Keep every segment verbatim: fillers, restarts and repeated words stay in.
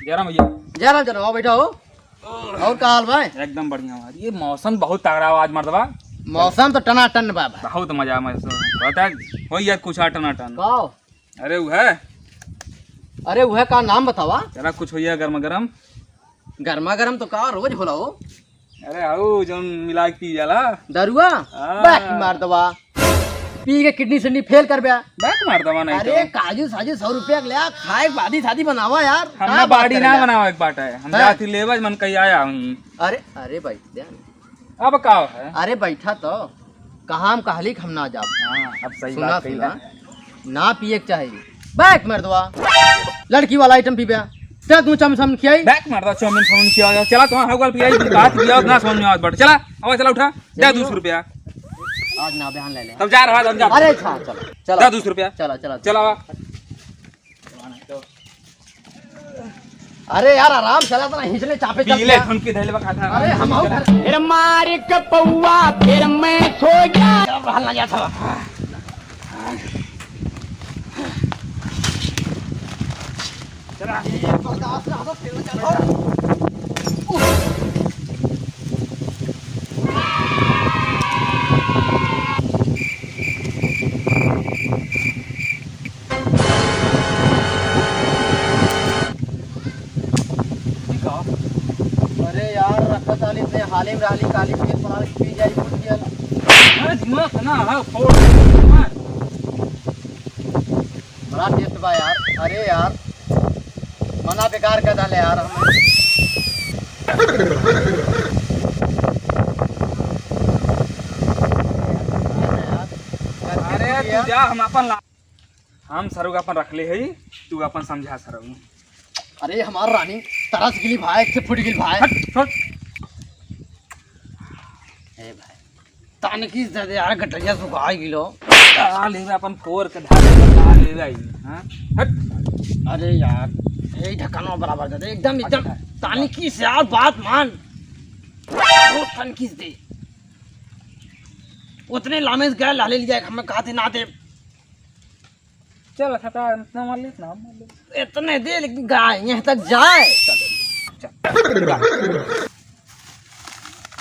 जय राम भैया। जय राम, जय राम, आओ बैठा हो। और का हाल बा? एकदम बढ़िया बा। ये मौसम बहुत तगड़ा बा आज मर्दवा। मौसम तो टनाटन बा भाई। बहुत मजा आ मौसम। बता, हो यार कुछ आ टनाटन। का? अरे वो है। अरे वो है का नाम बतावा? जरा कुछ हो यार गर्मा गर्म। गर्मा गर्म तो का रोज होला हो? अरे आओ जौन मिला के पी जाला। दरुआ? हाँ। बैक मार दवा। पी के किडनी सिडनी फेल कर ब्या। बैक मार दवा नहीं अरे तो। काजू साजू सौ रुपया के ले आ, खाए के बादी शादी बनावा यार। हम का ना बात बाड़ी करेला? ना बनावा एक बात है। हम हाँ। जाती लेबा मन कहीं आया हूँ। अरे, अरे भाई, ध्यान। अब का है? अरे बैठा तो। कहाँ हम कहली कि हम ना जाब। हाँ, अब सही सुना, बात कही सुना। ना। ना पिए के चाही। बैक मार दवा। लड़की वाला आइटम पीबे। चल तू चाउमीन साउमीन खियाई। बैक मार दवा, चाउमीन साउमीन खिया। चला तो हाँ, हगल पियाई, बात पिया ना समझ में आवत बट। चला, अब चला उठा। दे चलिए। दो सौ रुपया। आज ना बयान ले ले। तब जा रहा, हम जा। अरे अच्छा, चलो, चलो। दे दो सौ रुपया। चलो, चलो। चला। अरे यार, आराम से चला, तो हिचले चापे चल पीले गया। ठुनकी धैले बा खाता। अरे हम आओ घर। फिर मार के पौआ, फिर मैं सो गया। अब हल ना जाता। चला। ये बर्दाश्त ना हो, फिर चलो। अरे यार, रखत आली से हालिम रहली, काली पीर पलाल पी जाई, कुछ किया ना। अरे दिमाग ना है, फोड़ दिमाग। बड़ा टेस्ट बा यार। अरे यार, मना बेकार कर डाले यार हमें। अरे तू जा, हम अपन ला-, हम सरऊ अपन रख ले हई, तू अपन समझा सरऊ। अरे हमार रानी तरस गिली भाई, एक से फुट गिल भाई। हट, छोड़। ए भाई, तानकी से दे यार, गटरिया सुखा गिलो। आ लेवे अपन फोर के धार, आ लेवे आई, हाँ? हट। अरे यार, यही ढक्कनवा बराबर दे दे, एकदम, एकदम अच्छा। तानकी से यार बात मान। बहुत तानकी से दे। उतने लामे से गए लाले लिया, हमें कहा थे ना दे। चल, अच्छा, तो इतना मार ले, इतना मार ले। इतने दे, लेकिन गाय यहाँ तक जाए। चल, चल।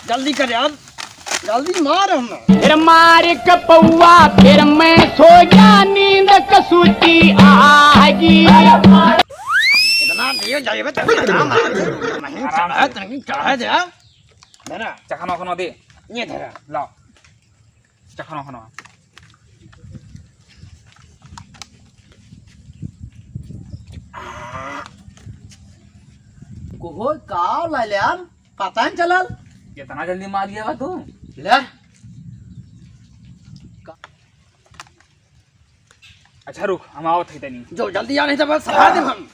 जल्दी कर यार, जल्दी मार हम। फिर मार के पौआ, फिर मैं सो गया, नींद कसूती आगी। इतना दियो जाइबे, तनी आराम, आराम से। नहीं चढ़े, तनी चढ़े दे। धरा। चखना उखना दे। ये धरा। लाओ। चखना खाना। कोहो का लाले यार, पता नहीं चलल। इतना जल्दी मार लिया बा तू? ले। अच्छा रुक, हम आवत है तनी। जो जल्दी आ, नहीं तो बस सफा दे हम।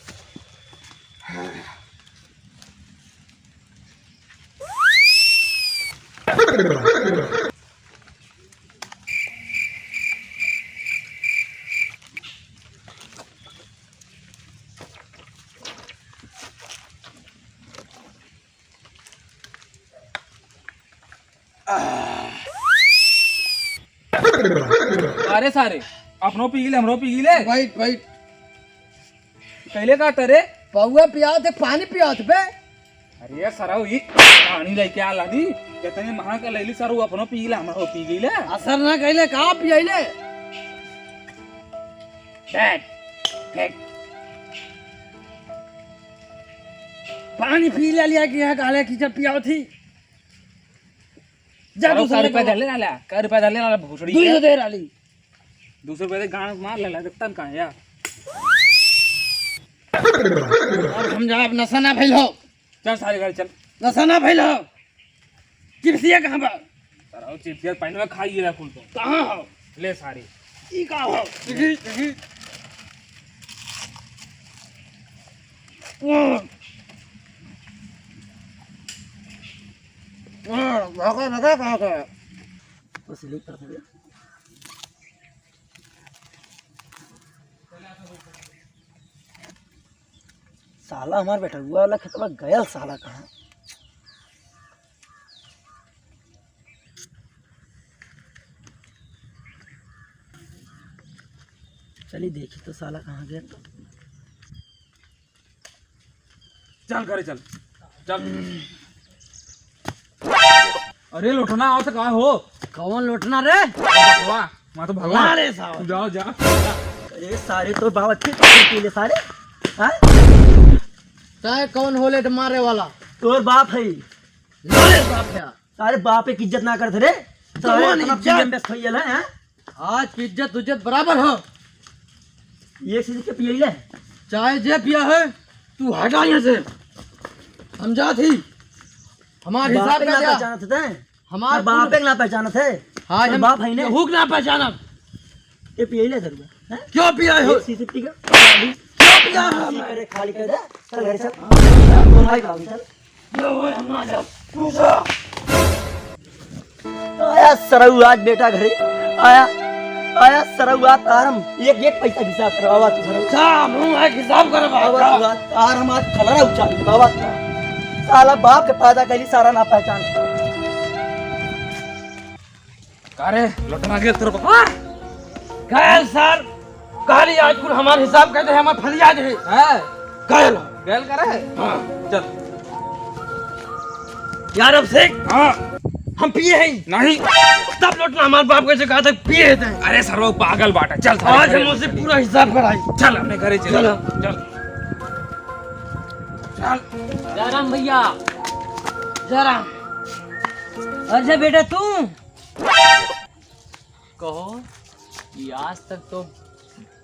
अरे सारे, अपनो पी ले, हमरो पी ले। बैठ, बैठ। कैले का तरे? पौआ पियात है, पानी पियात बे। अरे सरऊ, ई पानी लेके आ लादी। इतने महंगा का लैली सरऊ, अपनो पी ले, हमरो पी गई ले। असर ना कैले, का पियाइले? बैठ, बैठ। पानी पी ले लिया कि यहाँ काले कीचड़ पियावत ही। जा सरऊ, दूसरा का रुपया लेके दे ले लाला, का रुपया दे ले लाला, भोसड़ी दू सौ के। दे लाली। दू सौ रुपया दे, गांड मार लेला, देखतन कहाँ यार। अब हम जाब, नशा ना भइल हो। चल सारे घर चल। नशा ना भइल हो। चिप्सिया कहाँ बा? सरऊ चिप्सिया पहले खा गया कुल तो। कहाँ हो? ले सारे। ई का हो? देखी, देखी। ओ। ओ, भागा, भागा, भागा। बस ले कर दे। साला हमार बेटरुआ वाला खेतवा गयल साला कहाँ? चली देखी तो साला कहाँ गया। चल घरे चल, चल। अरे लोटना आओ तो का हो? कौन लोटना रे? भगवा, मैं तो भगवा। अरे साहब। तू जाओ जा। अरे सारे तो बाप अच्छे पी ले सारे। हाँ? तय कौन होले तो मारे वाला? तोर बाप है। मारे बाप है। सारे बाप की इज्जत ना करत रे। सारे कौन अपना इज्जत? पी एम बस खइयल है, हैं? आज की इज्जत उज्जत बराबर हो। ये चीज के पियले? चाहे जे पिया है, तू हटा यहाँ से। हम जात ही। हमार बाप हिसाब के का ना जा। पहचानत है तैं? हमार ना बाप कुल के ना पहचानत है। हाँ, तो हम बाप है ने। केहू के ना पहचानब। ये पियले सर? हैं? क्यों पिया हो? ये चीज पी के। क्यों पिया हो? खाली कर दे। चल घर चल। भाई बाबू चल। आया सरऊ आज बेटा घरे। आया, आया सरऊ आज तार हम एक एक पैसा हिसाब करवावा तू सरऊ। अच्छा, हम एक हिसाब करवावा। बाबा तू आज तार हम आज खलरा उछाल बाबा तू। साला बाप के पैदा कैली सारा ना पहचान। का रे, लौटना गेल तोर बाप? हाँ? गैल सर, कहली आज कुल हमार हिसाब कर दे, हमार फरियाद है। हैं? गैल। गैल करे? हाँ। चल। यार अभिषेक, हाँ। हम पिए हैं। नहीं। तब लौटना हमार बाप कैसे कहा था पिए थे। अरे सर, वो पागल बाटा। चल, सारे आज घरे हम उससे चल। पूरा हिसाब कराई। चल, अपने घरे चल। चलो। चल। चल। जयराम भैया, जयराम। अच्छा बेटा तू कहो, ये आज तक तो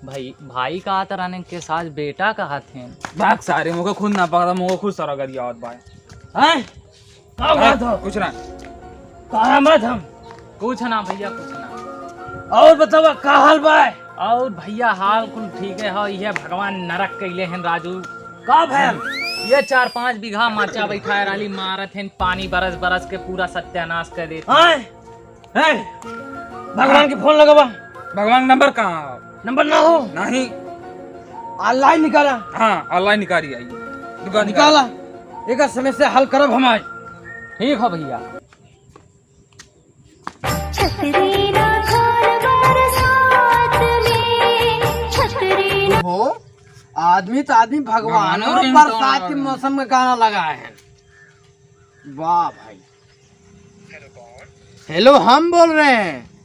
भाई, भाई कहत रहने के साथ बेटा कहत हैं। भाग सारे, मुझे खुद ना पकड़ा, मुझे खुद सारा गरियावत बा। हैं? का बात हो? कुछ ना। कहा मत हम। कुछ ना भैया, कुछ ना। और बतावा, का हाल बा? और भैया, हाल कुल ठीक है, हो, ये भगवान नरक कैले हैं राजू। का भैल? ये चार पाँच बीघा मरचा बैठाए रहली, मारत हैं, पानी बरस बरस के पूरा सत्यानाश कर देते। हैं? ए, भगवान के फोन लगावा। भगवान के नंबर कहाँ है? नंबर ना हो? नहीं। ऑनलाइन निकाला। हाँ, ऑनलाइन निकाली आई। दुकान निकाला। निकाला। एक समस्या हल करब हम आज। ठीक हो भैया। छतरी ना घर बरसात में, छतरी ना हो, आदमी तो आदमी भगवान भगवान और और बरसात के ringtone मौसम में गाना लगाए हैं। वाह भाई। हेलो, हम बोल रहे हैं।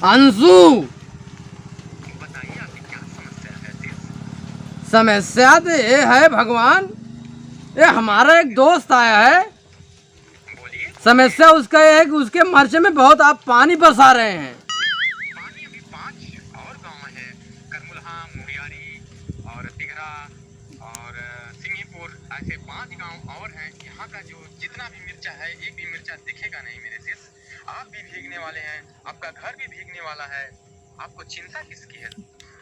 अंशु। समस्या तो ये है भगवान, ये हमारा एक दोस्त आया है। समस्या उसका ये है कि उसके मरचे में बहुत आप पानी बरसा रहे हैं। पानी अभी पांच और गांव है, करमुलहा, मुड़ियारी और तिघरा और, अ, सिंगीपुर, ऐसे पांच गांव और हैं। यहाँ का जो जितना भी मिर्चा है, एक भी मिर्चा दिखेगा नहीं मेरे शिष्य। आप भी भीगने वाले हैं, आपका घर भी भीगने वाला है। आपको चिंता किसकी है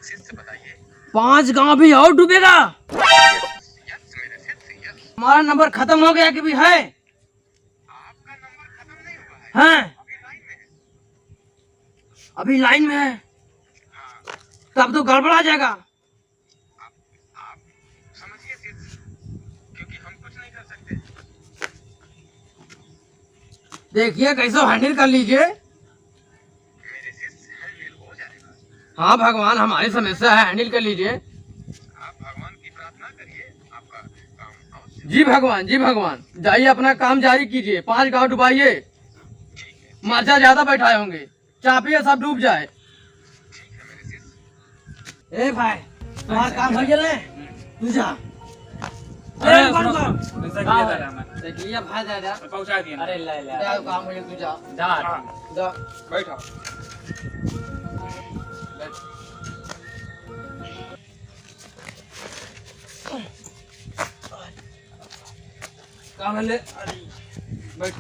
शिष्य, बताइए। पांच गांव भी और डूबेगा? Yes मेरे शिष्य, yes। हमारा नंबर खत्म हो गया कि भी है? आपका नंबर खत्म नहीं हुआ है। हाँ। अभी लाइन में है। अभी लाइन में है। हाँ। तब तो गड़बड़ा जाएगा। आप, आप समझिए शिष्य, क्योंकि हम कुछ नहीं कर सकते। देखिए कैसे handle कर लीजिए। मेरे शिष्य, handle हो जाएगा। हाँ भगवान, हमारी समस्या है, handle कर लीजिए। आप भगवान की प्रार्थना करिए, आपका काम अवश्य जी भगवान, जी भगवान, जाइए अपना काम जारी कीजिए, पांच गांव डुबाइए, ठीक है। मरचा ज्यादा बैठाए होंगे, चापिए सब डूब जाए। ठीक है मेरे शिष्य। ए भाई, तुम्हारा काम हो गया ना? तू जा। अरे, अरे, रुको, सुनो, रुको। सुनो, पैसा दिया था हमें। देख लिया भाई दादा। पहुंचा दिया। अरे, ले, ले। जा, काम हो गया, तू जा। जा। हाँ। जा। बैठो। बैठ। का भले? अरे, बैठ,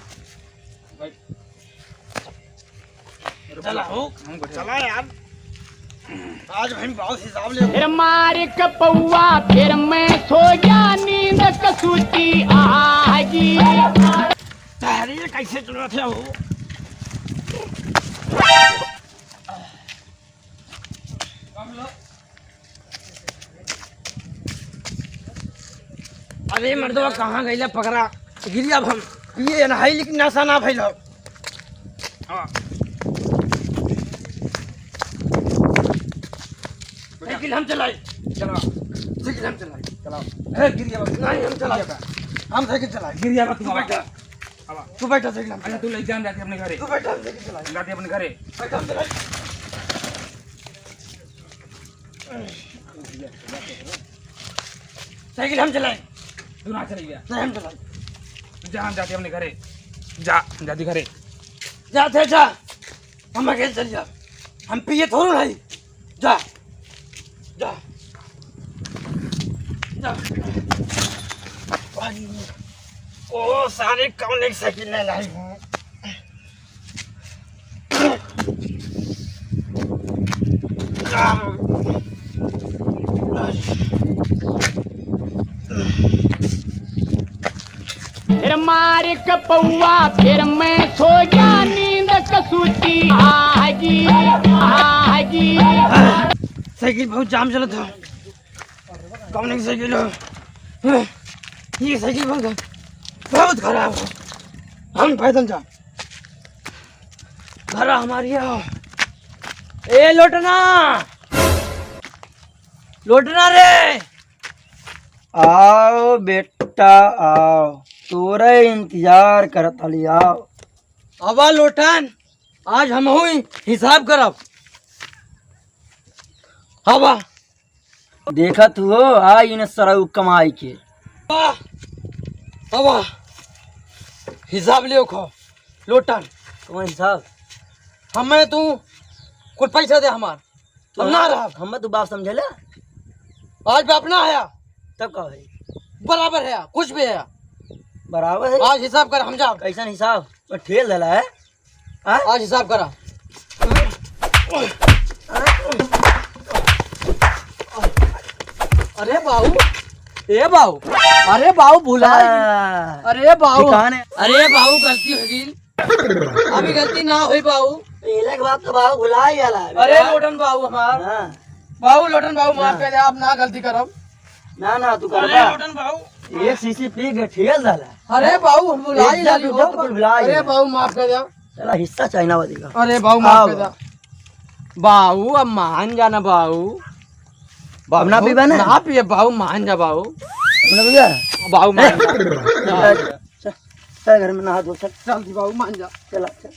बैठ। चला हो, हम बैठे। चला यार। आज भाई बहुत हिसाब ले। फिर मार के पौआ, फिर मैं सो गया नींद कसूती आगी। अरे, कैसे चलत है हो? अरे मर्दवा, कहाँ गइला पकड़ा? गिरी अब हम पिए ना है, लेकिन नशा ना भइल हो। हाँ। साइकिल हम चलाई। चलावा। साइकिल हम चलाई। चलावा। ए, गिर गया बा। नहीं, हम चलाई। गिर गया बा। हम साइकिल चलाई। गिर गया बा तू तू बाबा। बैठा। बाबा। तू बैठा साइकिल हम अच्छा, चलाई। तू ले जान जाते अपने घरे। तू बैठा, हम साइकिल चलाई। जाते अपने घरे। बैठा, हम चलाई। साइकिल हम चलाई। तू ना चलाई भैया। नहीं, हम चलाई। तू जा, हम जाते अपने घरे। जा, हम जाते घरे। जा थे, जा। हम अकेले चल जा। हम पिए थोड़ू नहीं। जा। जा। जा। भाई, ओ सारे कौन एक साइकिल ले लाई हूँ। फिर मार के पौआ, फिर मैं सो गया नींद कसूती। आगी, आगी। साइकिल बहुत जाम चलत है। कौन एक साइकिल है? ये साइकिल बहुत, बहुत खराब है। हम पैदल जा। घर हमारी है। ए लोटना, लोटना रे। आओ बेटा, आओ, तोरे इंतजार करत हली, आओ। आवा लोटन, आज हमहू हिसाब करब। आवा। देखत हो, आ इन सरऊ कमाई के। आवा, आवा। हिसाब लियो खो, लोटन। कौन हिसाब? हमें तू कुछ पैसा दे हमार। तू हम ना हम, रहब। हमें तू बाप समझे ले? आज बाप ना है। तब का है? बराबर है, कुछ भी है। बराबर है? आज हिसाब कर, हम जाब। कैसन हिसाब? वो ठेल देला है? हाँ? आज हिसाब करा। अरे बाऊ, ए बाऊ, अरे बाऊ भुला गई। हाँ। अरे बाऊ, ठिकाने। अरे बाऊ गलती हो गई। अभी गलती ना होई बाऊ। पहले के बात तो बाऊ भुला ही गया ला। अरे लोटन बाऊ हमार। हाँ। बाऊ लोटन बाऊ माफ हाँ। कर दे, आप ना गलती करब। ना, ना, तू अरे करबा। लोटन बाऊ। एक शीशी पी के ठेल डाला। अरे बाऊ, हम भुला ही एक जाली जब हो। तो कुछ भुला ही अरे नहीं। बाऊ माफ कर दे। चला हिस्सा चाइना वाली का। अरे बाऊ माफ आओ। कर दे। बाऊ अब मान जाना बाऊ। अब ना पीबा ना? ना पिए बाऊ, मान जा बाऊ। अब ना पीबा? बाऊ मान जा। चल, चल घर में नहा धो, चल। चल दी बाऊ, मान जा। चला, चल।